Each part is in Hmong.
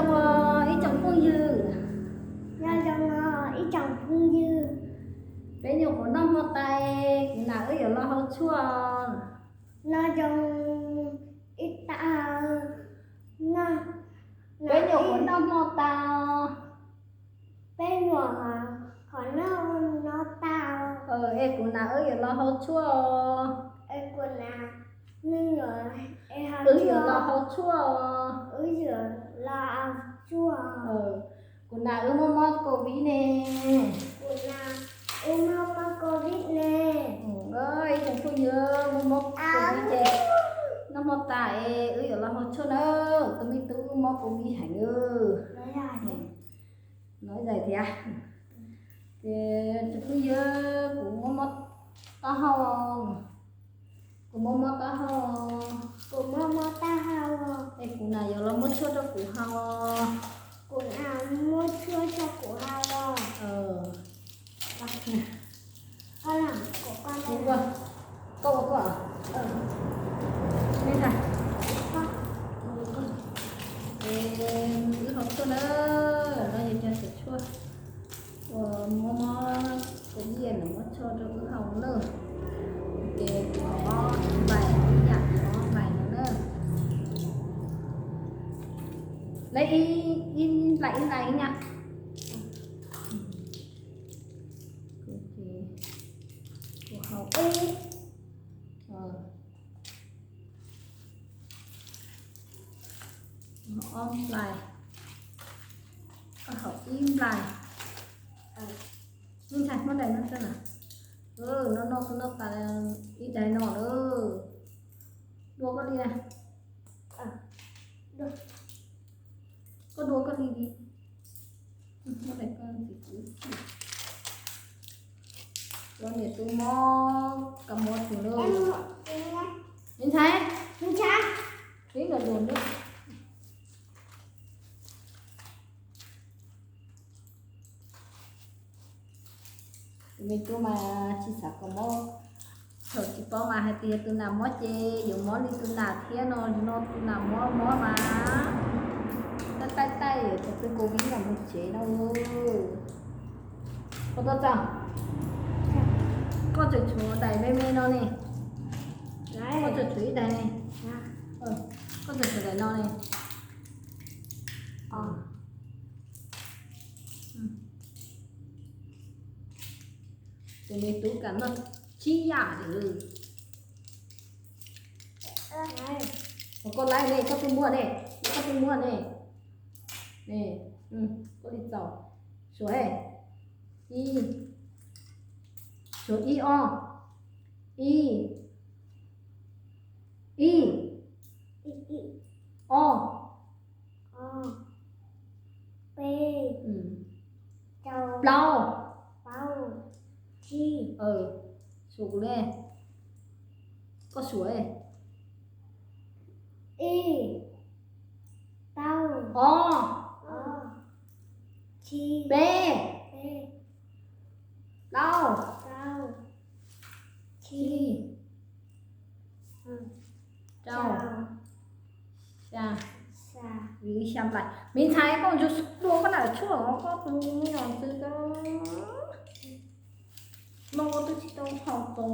Ib tsoom phooj ywg, nyob zoo ib tsoom phooj ywg, peb nyuam qhuav noj hmo tas, kuv nam wb yuav los hau tshuaj. Nyob zoo ib tag, peb nyuam qhuav noj hmo tas, peb nyuam qhuav noj hmo tas, es kuv nam wb yuav los hau tshuaj, es kuv nam wb yuav los hau tshuaj, wb yuav los hau tshuaj. Kuv nam wb mob mob covid ne, kuv nam wb mob mob covid ne. Ib tsoom phooj ywg, mob mob covid ces noj hmo tas es wb yuav los hau tshuaj na. Tus me tub mob covid heev. Nov zais thiab. Ces tsoom phooj ywg, kuv mob mob taub hau, kuv mob mob taub hau, kuv mob mob taub hau, es kuv nam yuav los muab tshuaj rau kuv haus, kuv nam muab tshuaj rau kuv haus. Koj ua koj, wb haus tshuaj na, no yog cov tshuaj uas mob mob covid no muab tshuaj rau wb haus na. Ces kuv ob nplais, ib yam kuv ob nplais no na. Leej ib nplais ib nplais ib nyab. Kuv haus ib, ob nplais, koj haus ib nplais. Ntshai muab daim no rau na. No no kuv noj tas ib daim no lawm. Dua koj li na. Koj dua koj li li. Muab daim koj ntxiv kuv. Ua niam tub mob kab mob tus lawm. Me ntxhais, me ntxhais, ib los dua na. Tus me tub mas tsis xav kom mob, thaum tsis paub mas hais tias tus nam mob ces yuav mob li tus nam thiab no, no tus nam mob mob mas taij taij taij cov pw covid no mus tsev no. Koj tuaj txog, koj tseem tshuav daim me me no ne, koj tseem tshuav ib daim ne, koj tseem tshuav daim no ne. Tus me tub kam noj tsib yam li. Koj laib ne, koj twb muaj ne, koj twb muaj ne. Koj li txaus, suav, ib, suav ib ob, ib, ib, ob, peb, plaub, suav kuv ne, koj suav, ib, plaub, ob, peb, plaub, tsib, rau, xya, xya nplais. Me ntxhais, koj ntsuag dua koj daim tshuaj, koj tus me nyuam ntxhais, no koj twb tsis tau haus tau.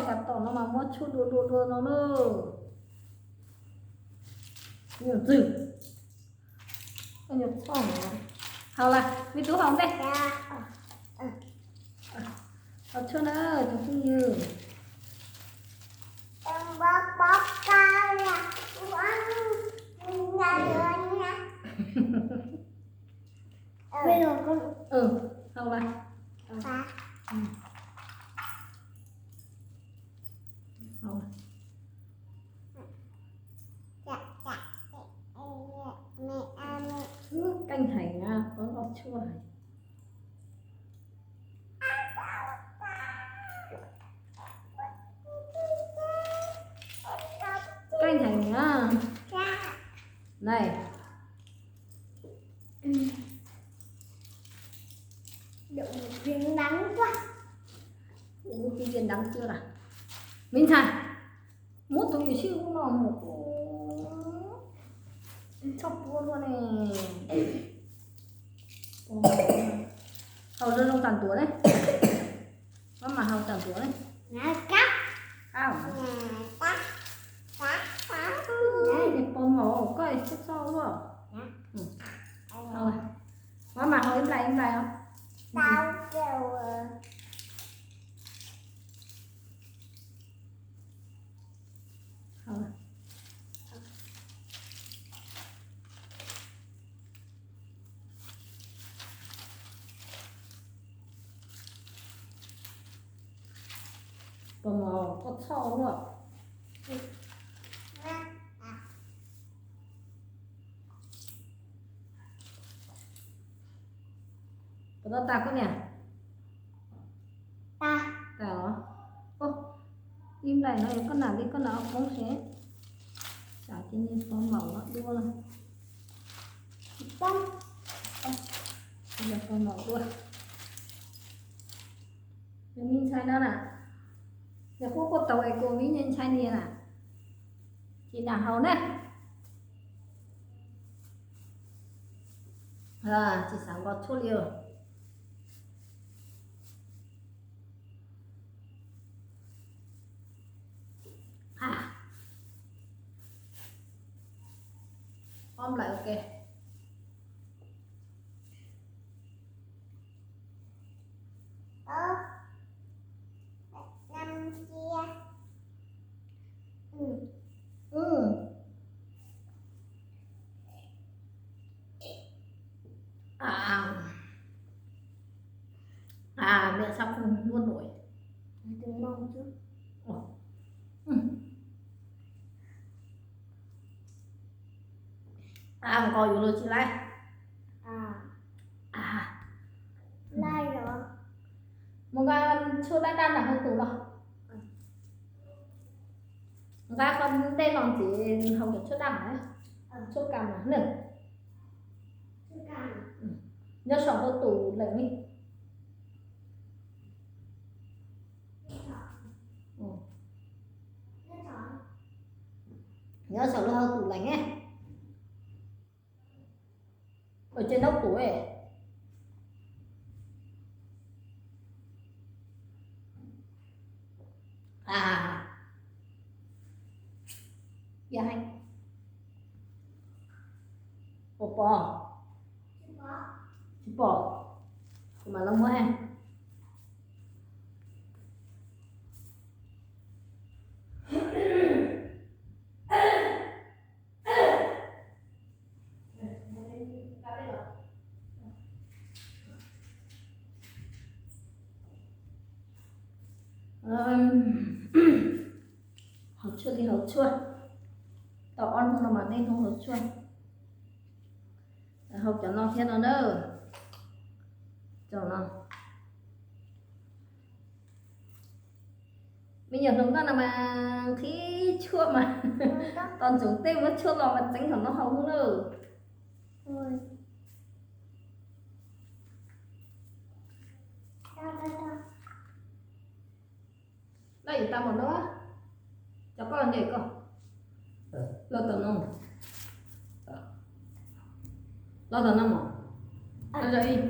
Kav tom no mas muab tshuaj dua dua dua no na. Me nyuam ntxhais, koj nyuam txoj, haus lawm, me tub haus ntej. Haus tshuaj na tus phooj ywg. Haus lawm. Keej heev na, koj noj tshuaj heev. Keej heev na. Này. Ui, cái viên đắng chưa à? Minh Thành, muab tus yuam sij ub no mus. Txhob puab luaj ne. Haus zoo zoo tas ntuav ne. Mab mas haus tas ntuav ne. Niag pog maum koj txhob txhob luaj. Mab mas haus ib nplais ib nplais os. Pog maum koj txhob luaj. Puas tau tas koj niam? Tas los? Ib nplais no yog koj nam li koj nam ua poob seb. Tsam ces niag pog maum no dua lawm. Poob. Yog pog maum dua. Yog me ntxhais no na, yog kuj kuj tau es kuv me ntxhais niag na, tsis nam haus na. Tsis xav nqos tshuaj li os. Ob nplais ua ke. Mẹ sao không nuốt nổi. Nqos yuav luag tsis laij. Mus nqa tshuaj daj daj nram hauv tus los. Nqa qhov ntej no ntxiv haus cov tshuaj daj na, tshuaj kas na. Nyob saum hauv tus lees li. Nyob saum lub hauv tus lees ne. Ua ces nraub tus. Puas pom? Tsis pom. Kuv mam los muab. Haus tshuaj li haus tshuaj. Tau ob hnub no mas niaj hnub haus tshuaj. Haus cov no thiab no na. Cov no. Me nyuam hluas nkauj no mas nqhis tshuaj mas tos ntsoov tej muab tshuaj los mas txeeb thaum no haus hnub na. Laj yus tau mas no, cov koj los ntes koj. Los tom no, los tom no mos. Zoo ib.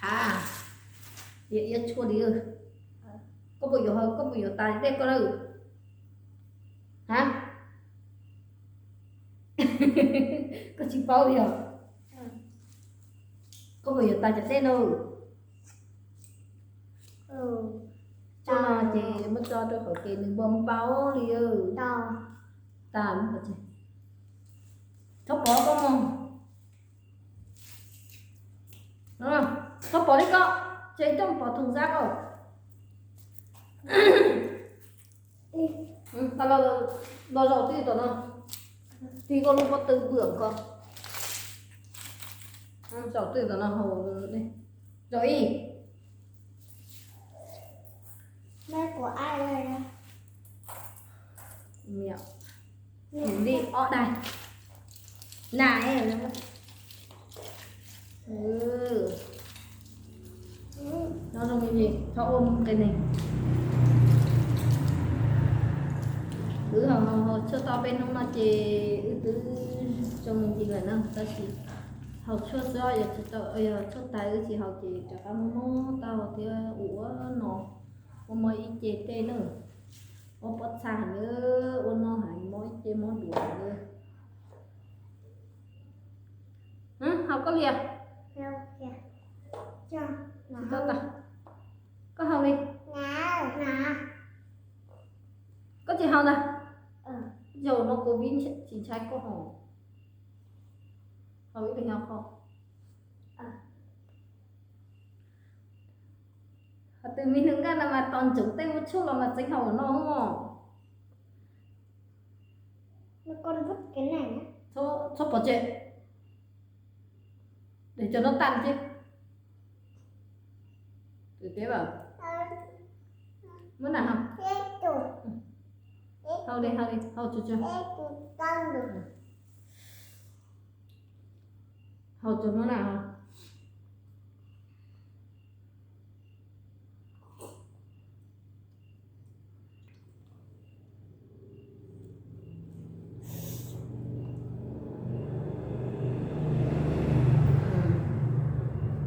Ha, tias iab tshuaj li. Koj puas yuav, koj puas yuav tas dej koj lawm? Ha, koj tsis paub yog? Koj puas yuav tas cov dej no? Tshuaj no ces muab tso rau hauv ces nws npau npau li. Tas, txhob pov koj mog. Txhob pov li koj, ces coj pov thum zab os. Los zaum twj tom no, tig koj lub pob tw npwam ko. Zaum twj tom no, zaum ib. Li ob daig na. No zoo li Txhob ua mus qe neeg. Wb haus tshuaj tau peb hnub no ces wb twb zoo me ntsis lawm na, tab sis haus tshuaj xwb, yog tshuaj tas wb tsis haus ces rov qab mob mob taub hau thiab ua ua no, mob mob ib ce tej na, mob pob txha heev li, ua no heev, mob ib ce mob duav heev li. Haus koj li, tsis tau tas, koj haus li, koj tsis haus ntag, zaum no kuv tsis ntshai koj haus, haus ib pliag nyob qhov. Ho tus me nus nkaj no mas tos ntsoov tej ua tshuaj los mas txeev haus no. Txhob pov tseg, es cov no tag ces muab na, haus li, haus li, haus tsuag tsuag, haus tsuag muab na.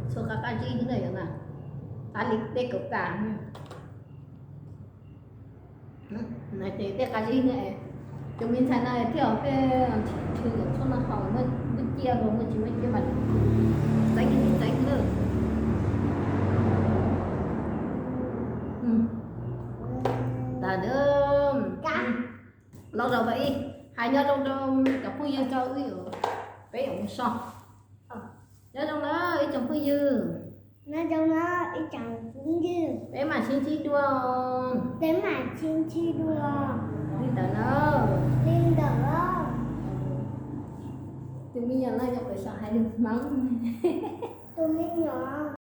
Tshuaj qab qab zib xwb na, yog na, qab li tej kaum tas. Ces tej qab zib na, tus me ntxhais no thiaj tej nrhiav tshuaj no haus, muaj cia los muaj, tsis muaj cia mas txeev txeev na. Tas, los zaum tau ib, hais nyob zoo rau cov phooj ywg tso, wb yuav, peb yuav mus so. Nyob zoo na ib tsoom phooj ywg. Peb mam sib ntsib dua. Li ntawd na. Tus me nyuam no yog pes xav hais lus Hmoob. Tus me nyuam